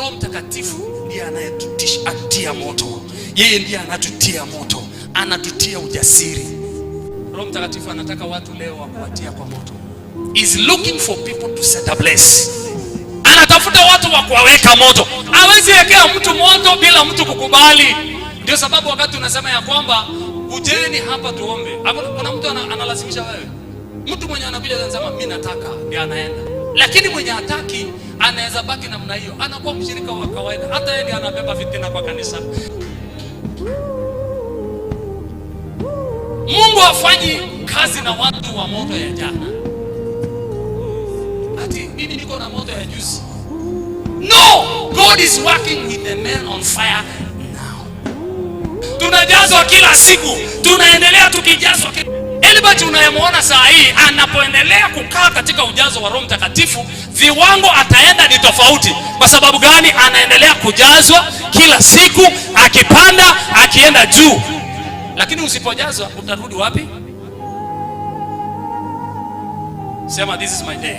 Roho Mtakatifu ndiye anayetutia moto, yeye ndiye anatutia moto, anatutia ujasiri. Roho Mtakatifu anataka watu leo wa kuwatia kwa moto. Is looking for people to set a place. Anatafuta watu wa kuwaweka moto. Hawezi wekea mtu moto bila mtu kukubali. Ndio sababu wakati tunasema ya kwamba kujeni hapa tuombe, hapo kuna mtu analazimisha wewe. Mtu mwenye anakuja anasema mimi nataka, ndiye anaenda. Lakini mwenye hataki anaweza baki namna hiyo, anakuwa mshirika wa kawaida, hata yeye ndiye anabeba fitina kwa kanisa. Mungu hafanyi kazi na watu wa moto ya jana. Ati mimi niko na moto ya juzi. No, God is working with the men on fire now. Tunajazwa kila siku, tunaendelea tukijazwa kila. Elbert unayemwona saa hii anapoendelea kukaa katika ujazo wa Roho Mtakatifu, viwango ataenda ni tofauti. Kwa sababu gani? Anaendelea kujazwa kila siku, akipanda, akienda juu. Lakini usipojazwa utarudi wapi? Sema, this is my day.